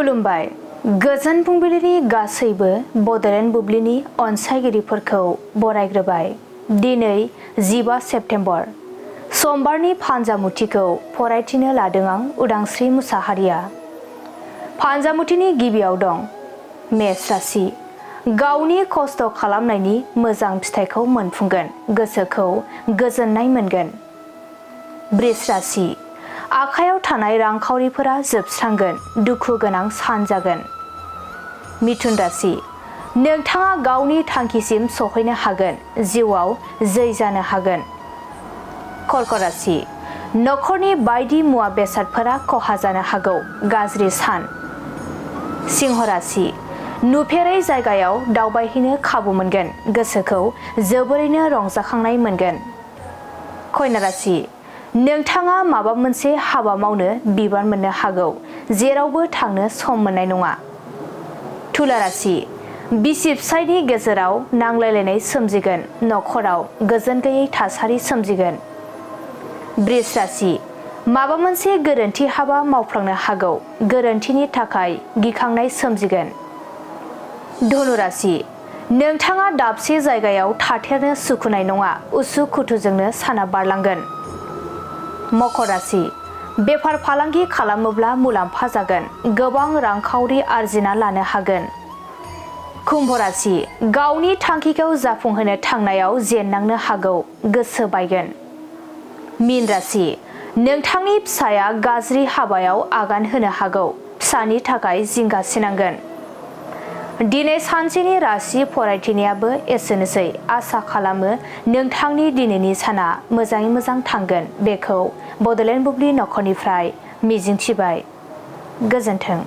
खुलुमबाय गोजोन फुंबिलिनि गासैबो बडलेण्ड बुब्लिनि अनसायगिरिफोरखौ बरायग्रोबाय। दिनै 15 सेप्तेम्बर समबारनि फान्जामुथिखौ फरायथिनो लादों आं उदांस्रि मुसाहारिया। फान्जामुथिनि गिबियाव दं मेष राशि। गावनि खस्थ' खालामनायनि मोजां फिथाइखौ मोनफुंगोन, गोसोखौ गोजोननाय मोनगोन। बृष राशि। आखायाव थानाय रांखावरिफोरा जोबस्रांगोन, दुखु गोनां सान जागोन। मिथुन राशि। नोंथाङा गावनि थांखिसिम सहैनो हागोन, जिउआव जै जानो हागोन। कर्क राशि। नखरनि बायदि मुवा बेसादफोरा खहा जानो हागौ, गाज्रि सान। सिंह राशि। नुफेरै जायगायाव दावबायहैनो खाबु मोनगोन, गोसोखौ जोबोरैनो रंजाखांनाय मोनगोन। कन्या राशि। नोंथाङा माबा मोनसे हाबा मावनो बिबान मोननो हागौ, जेरावबो थांनो सम मोननाय नङा। तुला राशि। बिसि फिसायनि गेजेराव नांलायलायनाय सोमजिगोन, नखराव गोजोन गैयै थासारि सोमजिगोन। बृष राशि। माबा मोनसे गोरोन्थि हाबा मावफ्लांनो हागौ, गोरोन्थिनि थाखाय गिखांनाय सोमजिगोन। धनु राशि। नोंथाङा दाबसे जायगायाव थाथेरनो सुखुनाय नङा, उसु खुथुजोंनो साना बारलांगोन। मकर राशि। बेफार फालांगि खालामोब्ला मुलाम्फा जागोन, गोबां रांखावरि आरजिना लानो हागोन। कुम्भ राशि। गावनि थांखिखौ जाफुंहोनो थांनायाव जेननांनो हागौ, गोसो बायगोन। मीन राशि। नोंथांनि फिसाया गाज्रि हाबायाव आगान होनो हागौ, फिसानि थाखाय जिंगासिनांगोन। दिनै सानसेनि राशि फरायथिनायाबो एसेनोसै। आसा खालामो नोंथांनि दिनैनि साना मोजाङै मोजां थांगोन, बेखौ बडलेण्ड बुब्लि नखरनिफ्राय मिजिंथिबाय। गोजोन्थों।